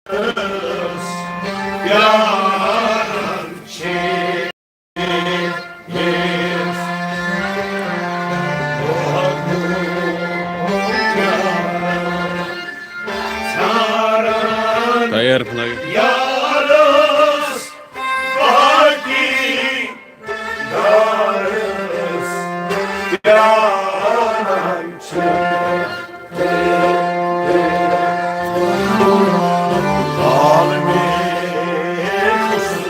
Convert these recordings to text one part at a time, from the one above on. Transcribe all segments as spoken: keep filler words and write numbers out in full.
Yaris پیارن چھِ أسۍ۔ تیار بنٲیِو۔ یارس باقی یارس پیارن چھِ۔ عالمِ حسن۔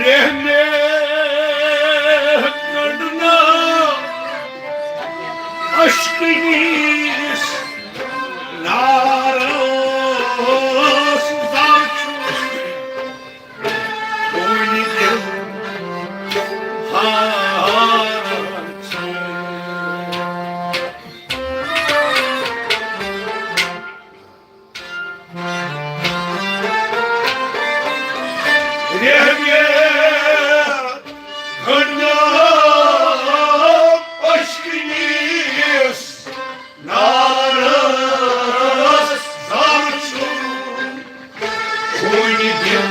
رحمِ گنڈنا اشکنیس نارس زر چھُ کُنہِ دِل ہاران چھُ۔ رحمِ گنڈنا اشکنیس نارس زر چھُ کُنہِ دِل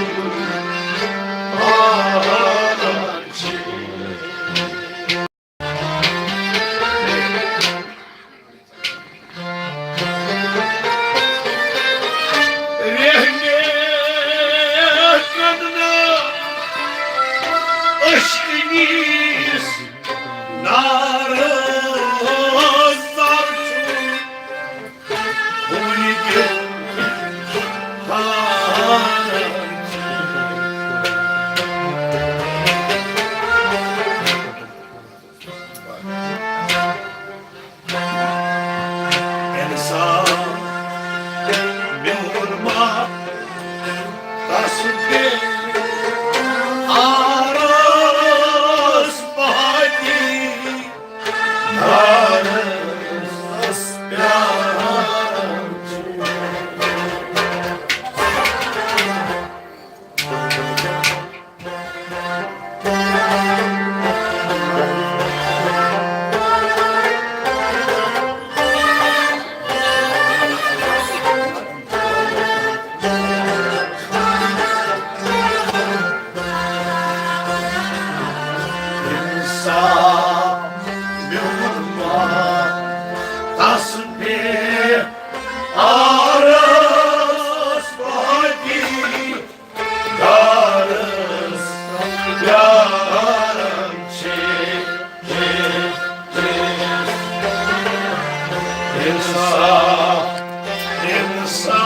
ہاران چھُ۔ رحمِ گنڈنا اشکنیس نارس زر چھُ کُنہِ دِل ہاران چھُ۔ انسان میون ما تصبح آرس بہتی دارس پیاران چھُ۔ انسان میون ما تصبح آرس بہتی دارس پیاران چھِ۔ انصاف، انصاف،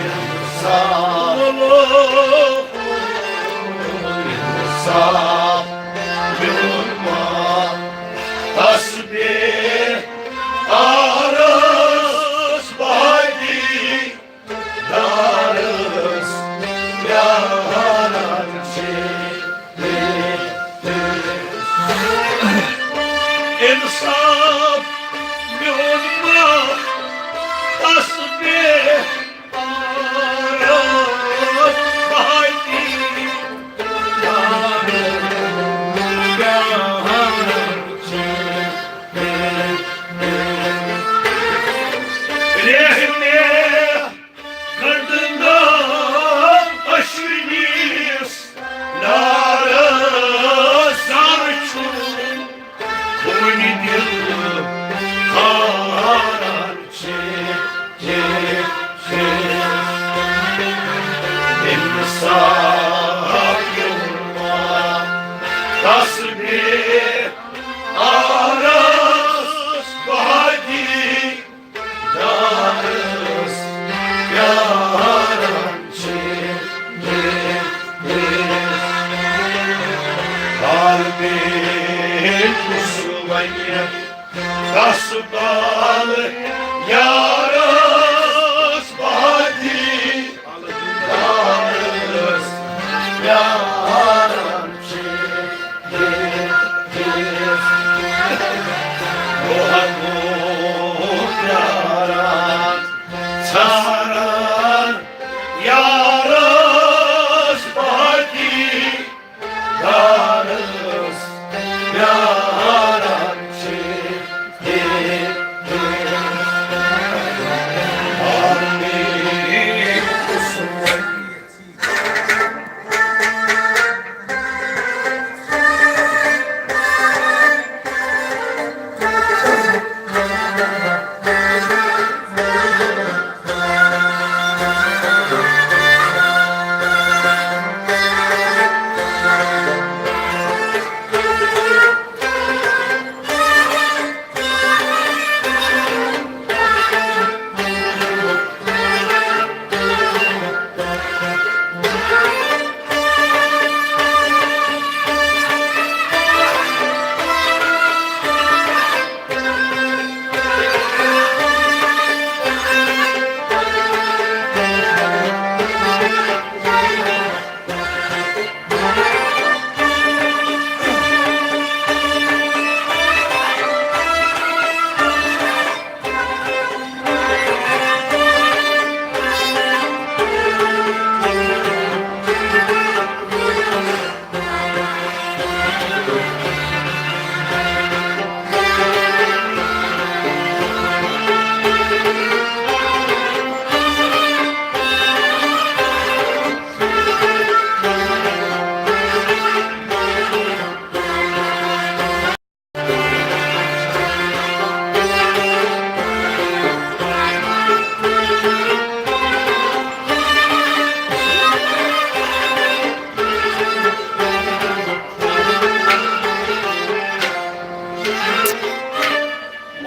انصاف، انصاف، میون ما تصبح آرس بہتی دارس پیاران چھِ۔ انصاف میون ما تصبح آرس بہتی صاحب یِوان تسبیح آرس بہادی دارس پیاران چھِ۔ ہر بیٚیہِ کُس وَنہِ تسبال یارس بہادی دارس پیاران چھِ۔ دۄہَن گوٚو پیاران، ژھاران یارس بہادی دارس پیاران چھِ۔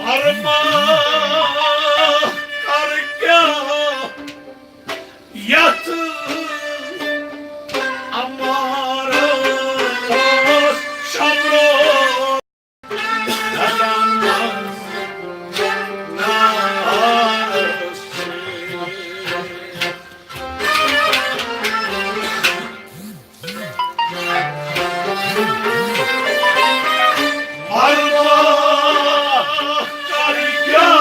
ورما کر کیا یتھ عمارس شمرو دزان نارس۔ ورما کر کیا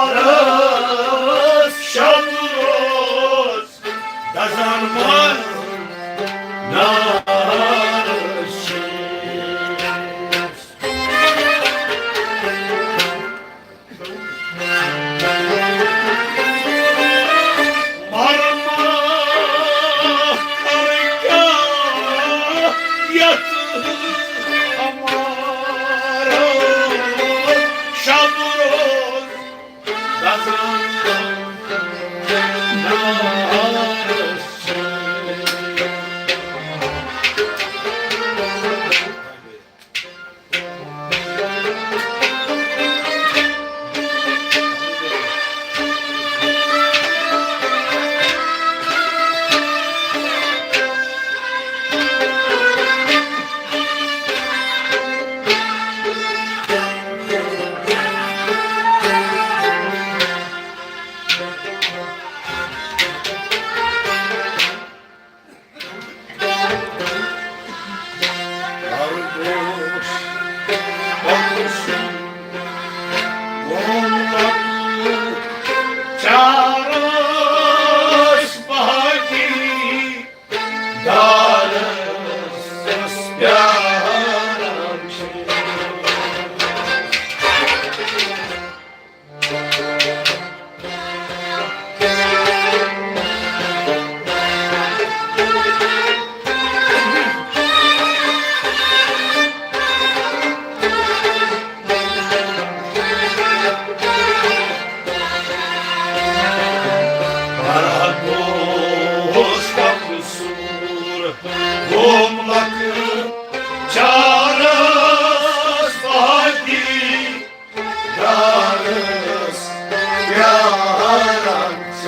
عمارس شب روز دزان مر نارس۔ ورما کر کیا یتھ عمارس شب روز دزان نارس۔ گوٚوُس قصوٗر، گوٚم لۄکہٕ چارس باقی، دارس پیاران چھِ۔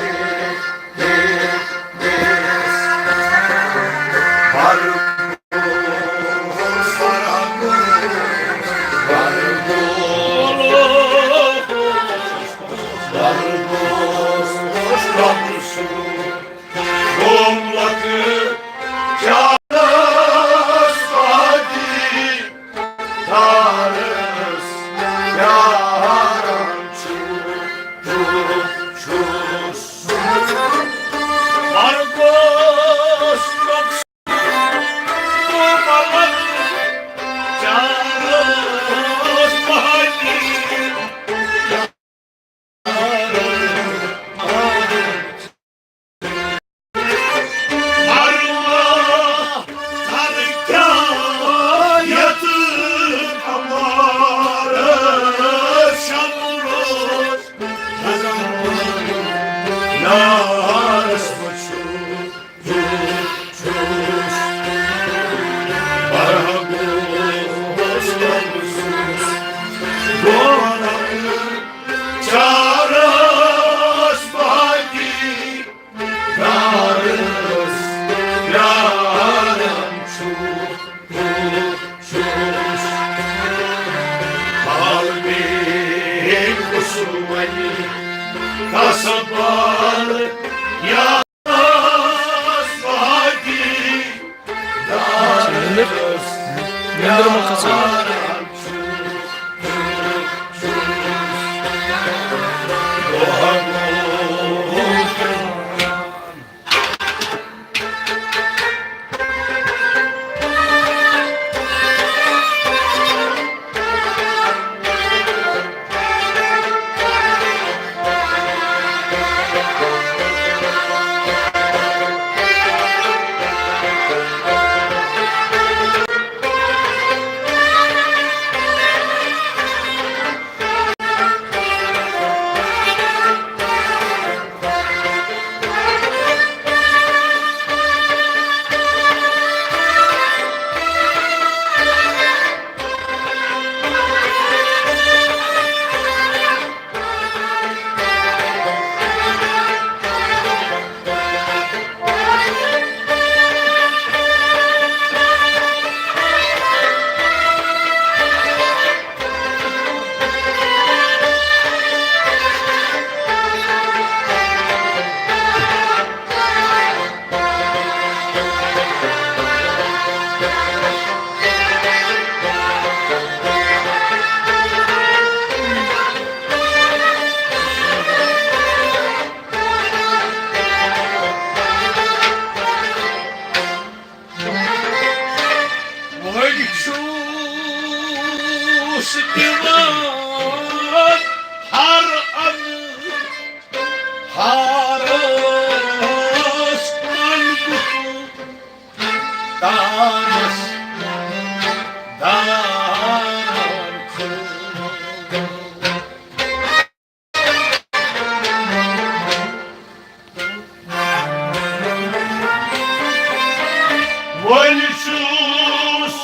وۄنۍ چھُس دِوان ہر اَنہٕ ہارس منٛز تارس دار چھُ۔ وۄنۍ چھُس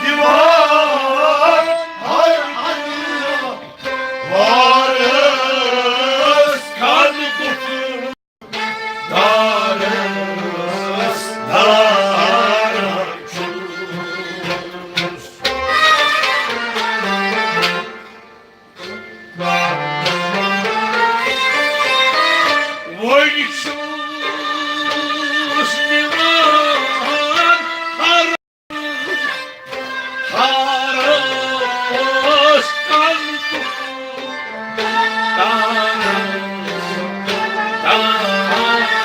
دِوان ہر وارس کن گُتُل دارس دار چھُس۔ وۄنۍ چھُس دِوان ہر ہارس کن تارس، تارس۔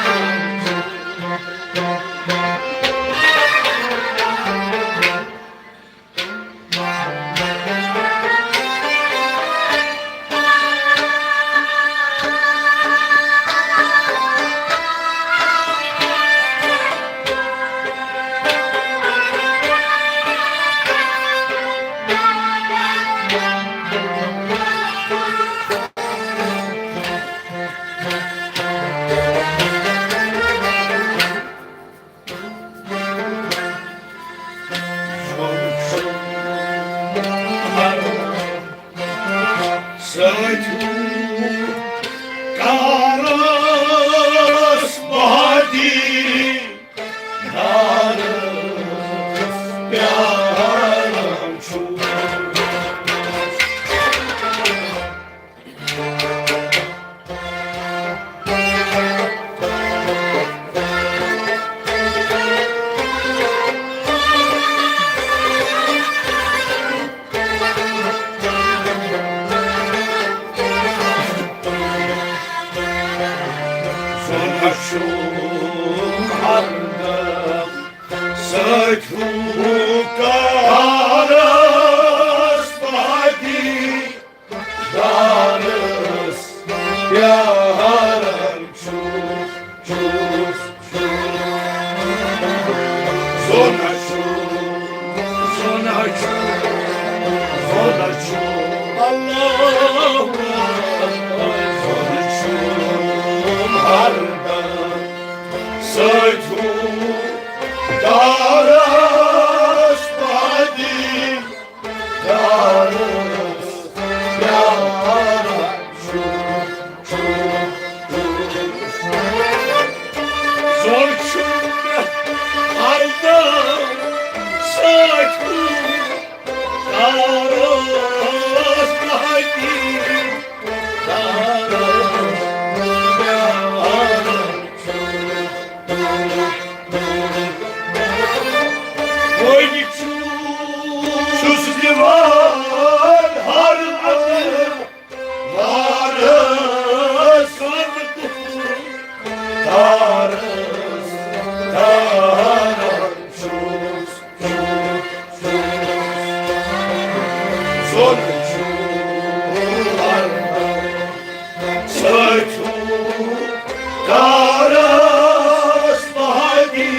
سۄنہٕ چھُم ہردم سۭتۍ ہُہ کارس باقی دارس پیارن چھُس، چھُس، چھُس۔ سۄنہٕ چھُم، سۄنہٕ چھُم، سۄنہٕ چھُم، اللہ اکبر۔ سۄنہٕ چھُم ہردم سۭتۍ ہُہ کارس باقی دارس پیارن چھُس، چھُس، چھُس۔ سۄنہٕ چھُم ہردم سۭتۍ ہُہ کارس باقی دارس پیارن چھُس۔ وۄنۍ چھُس دِوان ہر اَتھٕ وارس، دارس، دارن چھُس، چھُس، چھُس۔ سۄنہٕ چھُم ہردم سۭتۍ ہُہ کارس باقی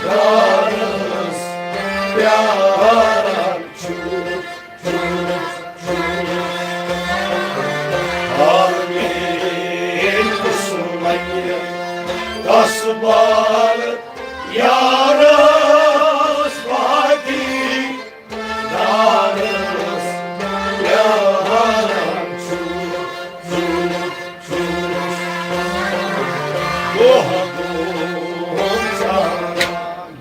دارس پیارن چھُس، چھُس، چھُس۔ آمین۔ کُس وَنہِ کس بال یارس باقی دارس پیارن چھُس، چھُس، چھُس۔ دۄہ گوٚو ژاران۔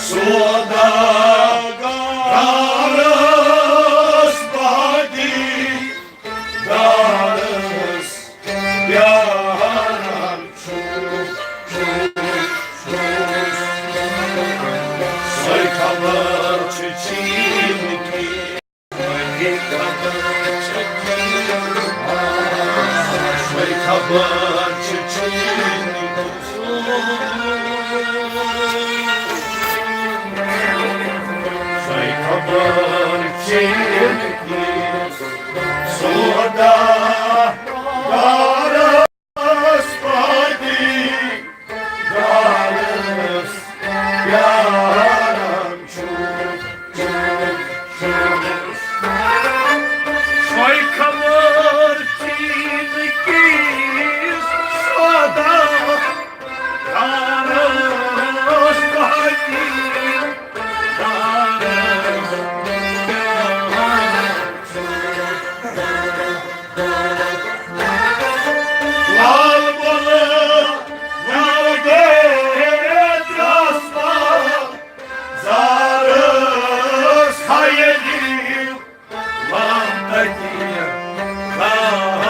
سوداگارس بادی گارس پیاران چھُ۔ سۄے خبر چھِ چیٖنہٕ کِس، سۄے خبر چھِ چیٖنہٕ کِس۔ سۄے خبر چیٖنہٕ کِس سوداگارس پٲدی گارس پیاران چھُ۔ سۄے خبر چیٖنہٕ کِس سوداگارس پٲدی گارس پیاران چھُ۔ لال بولہٕ ناو دے دستار زارس خیلی لام تکی لام۔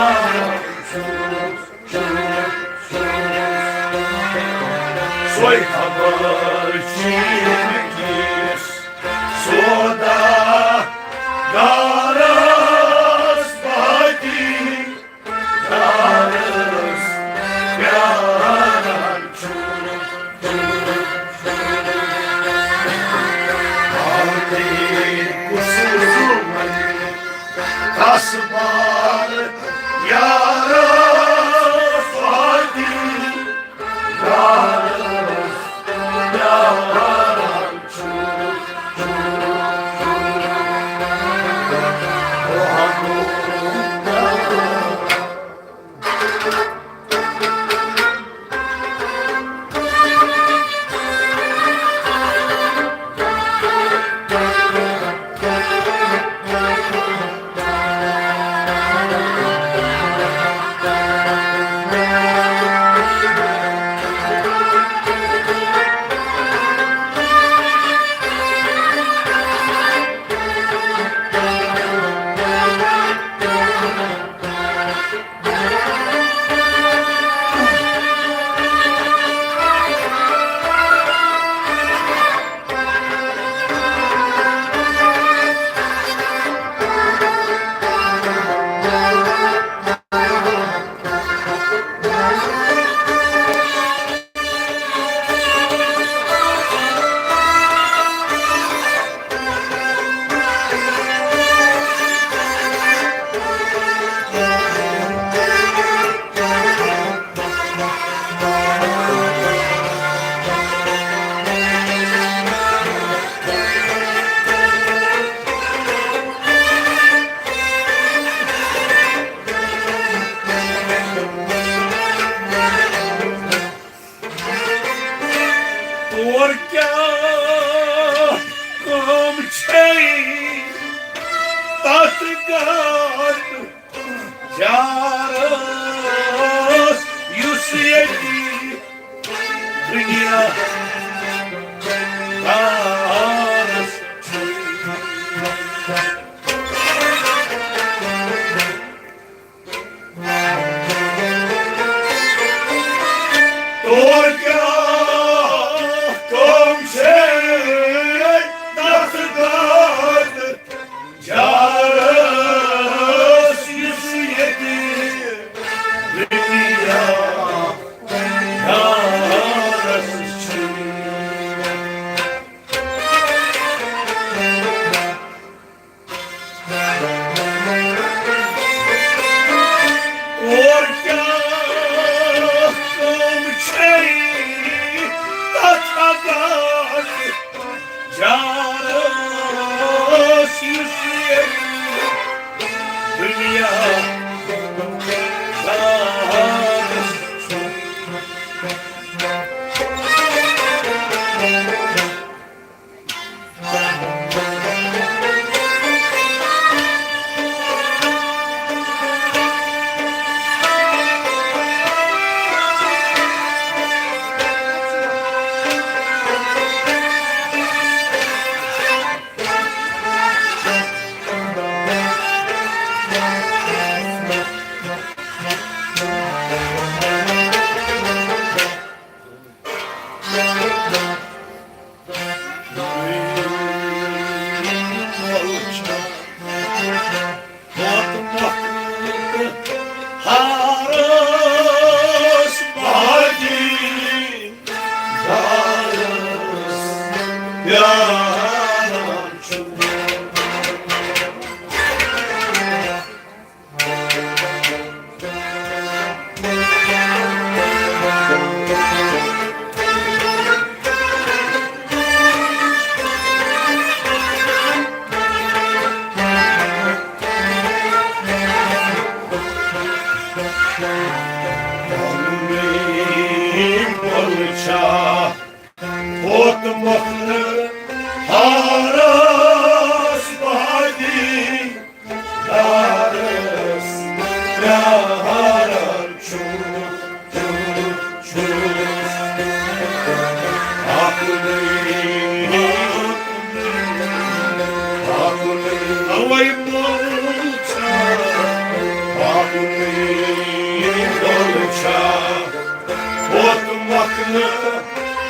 سۄے خبر چیٖنہٕ کِس سوداگارس پٲدی گارس پیاران چھُ۔ آمدی کُس زُمن کس بار یارس پٲدی گارس پیاران چھُ۔ اور کیٛاہ کٲم چھے تتھ گاٹ جارس، یُس ییٚتہِ دُنیا دارس چھُ؟ اور کیٛاہ کٲم چھے تتھ گاٹ جارس، یُس ییٚتہِ دُنیا دارس چھُ؟ اور کیٛاہ کٲم چھے تتھ گاٹ جارس، یُس ییٚتہِ دُنیا دارس چھُ؟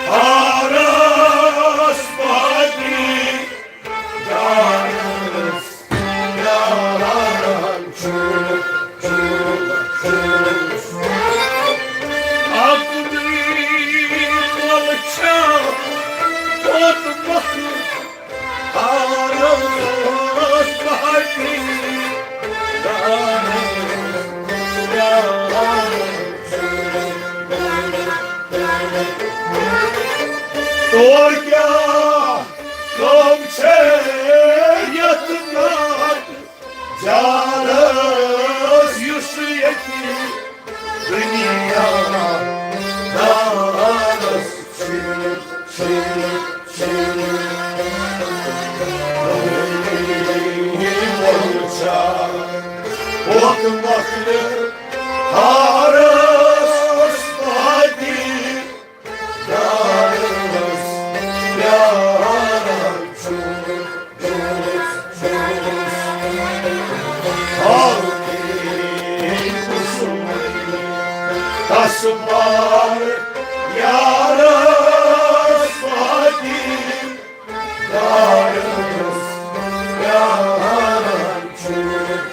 ہارس پاتی جانس پیاران چھُس، چھُس، چھُس۔ اکھ دِل چھا پوٚت مۄکھ ہارس پاتی جانس پیاران چھُس۔ تور کیٛاہ کٲم چھے یتھ ناٹ جانس، یُس ییٚتہِ دُنیا دارس چھُ، چھُ، چھُ۔ وۄل چھا وۄتھ مۄکلہِ ہارس پاتی جانس پیاران چھُس، چھُس، چھُس۔ باقٕے قٕسمت تس بار یارس پاتی جانس پیاران چھُس۔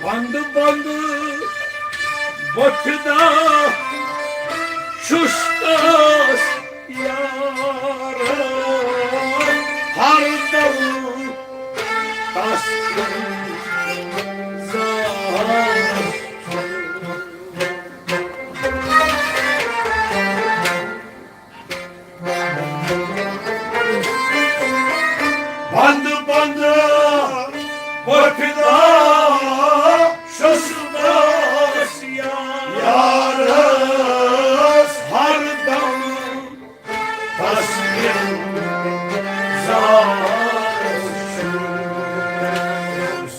بند بند بۄچھِ داہ چھُس تس یارس ہر دم تس زارس۔ بند بند بۄچھِ داہ چھُس تس یارس ہر دم تس زارس چھُس۔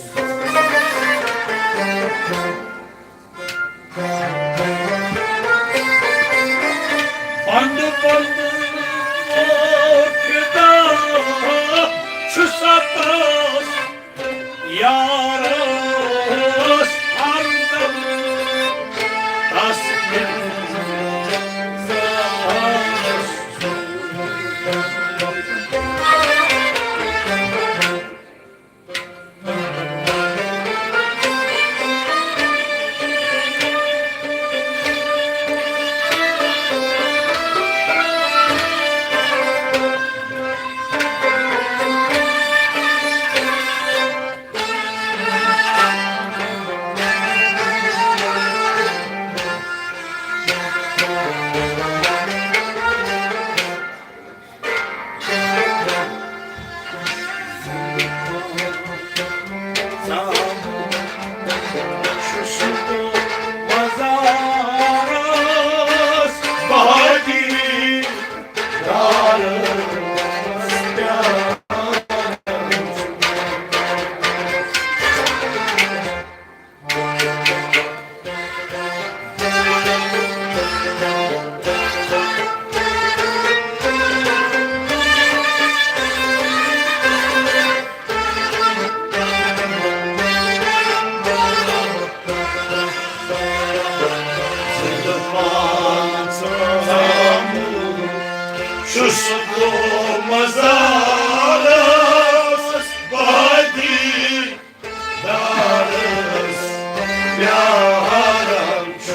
بند بند بۄچھِ داہ چھُس تس یارس ہر دم تس زارس۔ حرام چھُ،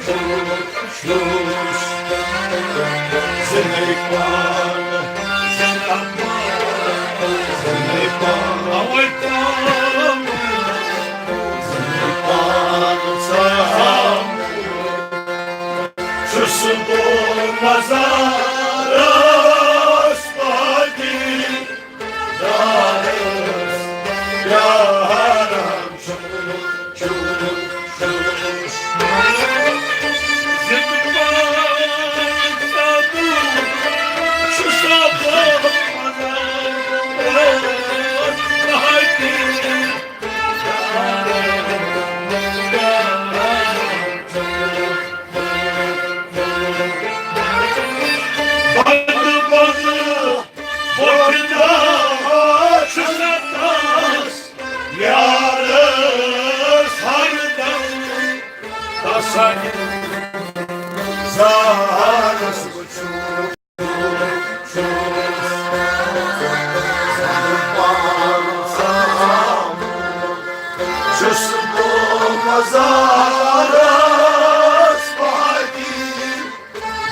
چھُ، چھُ۔ زِندگی پان، زِندگی پان، زِندگی پان، اَوَے تام، زِندگی پان، ژٕ ہاو۔ چھُس بہٕ مزارس پاکی دارس پیاران۔ زندگی چھُس بہٕ مزارس پاکی چھُس بہٕ مزارس پاکی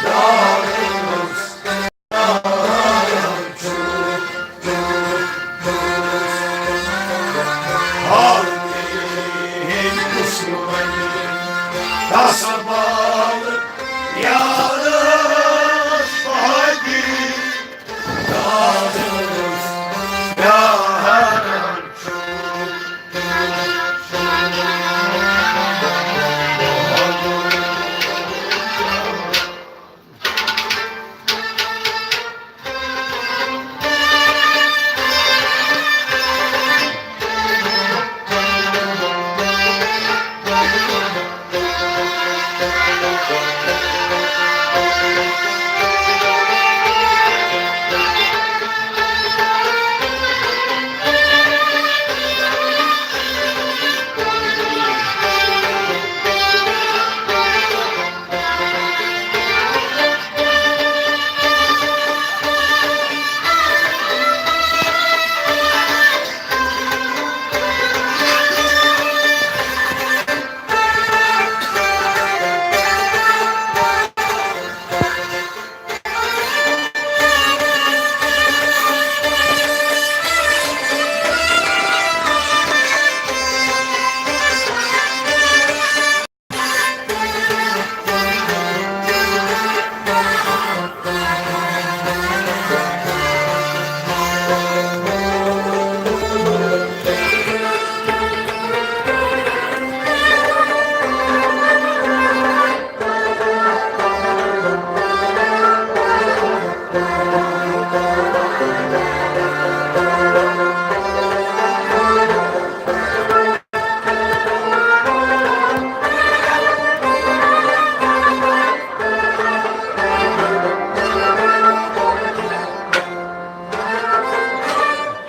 دارس۔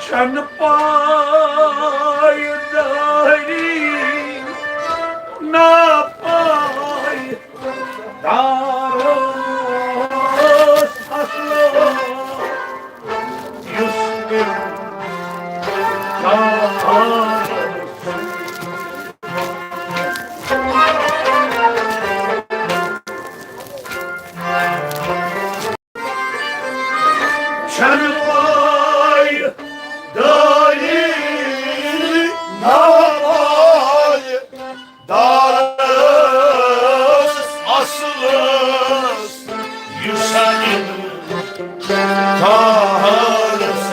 چھنہٕ پایدٲری نا پایدار ٲس اصل، یُس مےٚ چھنہٕ پایدٲری نا پایدار ٲس اصل، یُس سانہِ کارس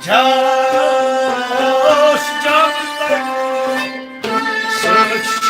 جاس جان سچ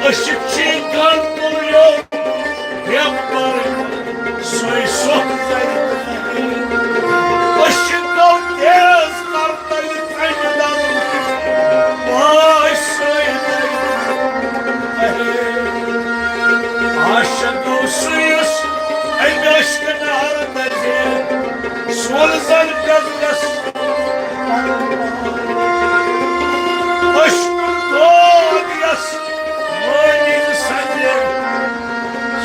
عاشق چھِ گنڈ تُلریو بیمار، سُے سۄکھ زَرِ تَلہِ۔ عاشق گوٚو تیز کر تَلہِ ژَنہِ دَرُن، واے سُے زَرِ تَلہِ۔ عاشق گوٚو سُے یُس اَمہِ عشقہٕ نارٕ دَزِ، سۄل زَن پیٚترَس۔ عشقُک دود یَس مٲنِتھ سنجر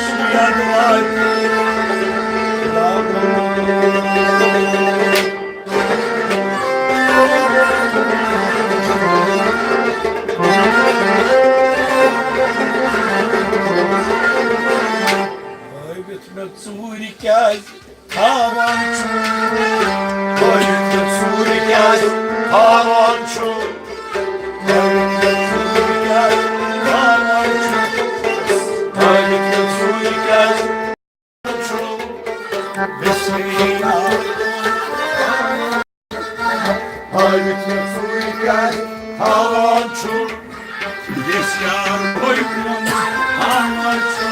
سُیَن واتہِ۔ ہٲوِتھ مےٚ ژوٗرِ کیٛازِ تھاوان چھُ؟ ہٲوِتھ مےٚ ژوٗرِ کیٛازِ تھاوان چھُ؟ ہٲوِتھ مےٚ ژوٗرِ کیٛازِ تھاوان چھُ؟ ہٲوِتھ مےٚ ژوٗرِ کیٛازِ چھُ؟ ویسے یار، ہٲوِتھ مےٚ ژوٗرِ کیٛازِ تھاوان چھُ؟ یُس یار بٔلۍ کُن ہاوان چھُ،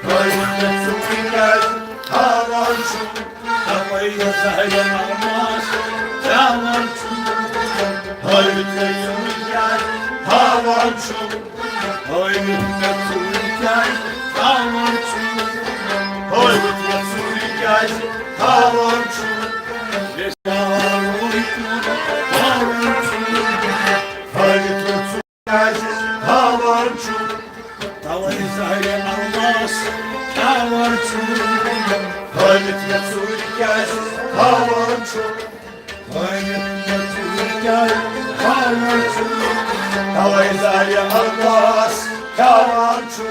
ہٲوِتھ مےٚ ژوٗرِ کیٛازِ ہاوان چھُ؟ تَوَے یہِ زہرِ نماز ترٛاوان چھُ، ہٲوِتھ مےٚ ژوٗرِ کیٛازِ ہاوان چھُ؟ ہٲوِتھ مےٚ ژوٗرِ کیٛازِ تھاوان چھُ؟ ہٲوِتھ مےٚ ژوٗرِ کیٛازِ تھاوان چھُ؟ یُس یار بٔلۍ کُن ہاوان چھُ، ہٲوِتھ مےٚ ژوٗرِ کیٛازِ ہاوان چھُ؟ تَوَے زہرِ نماز ترٛاوان چھُ، ہٲوِتھ مےٚ ژوٗرِ کیٛازِ ہاوان چھُ؟ ہٲوِتھ مےٚ ژوٗرِ کیٛازِ ہاوان چھُ؟ تَوَے زہرِ نماز ترٛاوان چھُ۔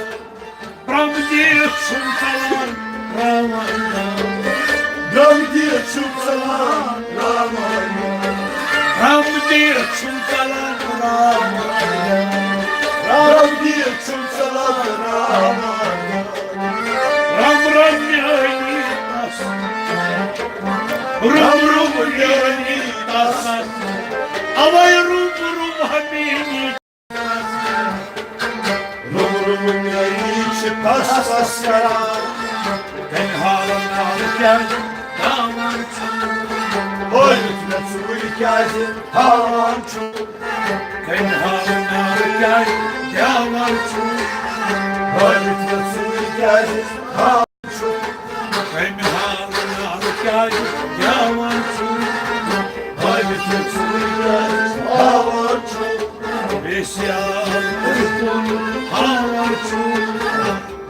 برٛم دِتھ چھُم ژَلان راوان گام۔ برٛم دِتھ چھُم ژَلان راوان گام۔ برٛم دِتھ چھُم ژَلان راوان گام۔ برٛم دِتھ چھُم ژَلان راوان گام۔ رَم رَم میٛٲنی تَس۔ رَم رَم میٛٲنی تَس۔ اَوَے رُم رُم ہَمیشہِ۔ رُم رُم میٛٲنی چھِ پَس پَس کَران۔ کَنہِ حالَن حال کیٛازِ تھاوان چھُ؟ ہٲوِتھ مےٚ ژوٗرِ کیٛازِ تھاوان چھُ؟ کَنہِ حالَن حال کیٛازِ تھاوان چھُ؟ ہٲوِتھ مےٚ ژوٗرِ کیٛازِ تھاوان چھُ؟ کَمہِ حالہٕ نارٕ کیٛازِ گٮ۪وان چھُ؟ ہٲوِتھ مےٚ ژوٗرِ کیٛازِ ہاوان چھُ؟ ویسہِ یار بٔلۍ کُن ہاوان چھُ۔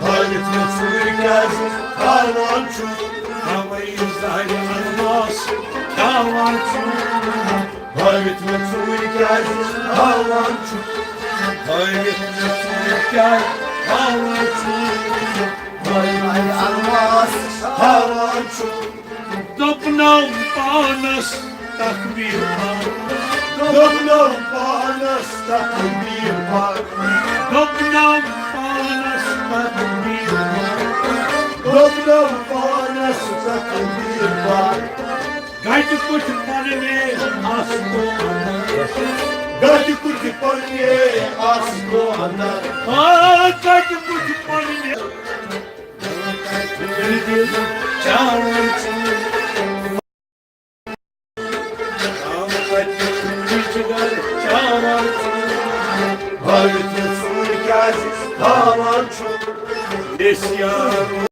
ہٲوِتھ مےٚ ژوٗرِ کیٛازِ ہاوان چھُ؟ تَوَے زہرِ نماز تھاوان چھُ۔ ہٲوِتھ مےٚ ژوٗرِ کیٛازِ ہاوان چھُ؟ ہٲوِتھ مےٚ ژوٗرِ کیٛازِ ہاوان چھُ؟ ہٲوِتھ مےٚ ژوٗرِ کیٛازِ ہاوان چھُ؟ دوٚپنَم پانَس تکبیٖر پَر۔ دوٚپنَم پانَس تکبیٖر پَر۔ دوٚپنَم پانَس تکبیٖر پَر۔ دوٚپنَم پانَس تکبیٖر پَر۔ گَتہِ کُٹھۍ پَننہِ آسہٕ گوٚو اَندَر۔ گَتہِ کُٹھۍ پَننہِ آسہٕ گوٚو اَندَر۔ آ، گَتہِ کُٹھۍ پَننہِ۔ چاوان چھُ۔ آمہٕ پَتہٕ چھُ جِگر چاوان چھُ۔ بھٲوِتھ مےٚ ژوٗرِ کیٛازِ تھاوان چھُ؟ ویسہِ یار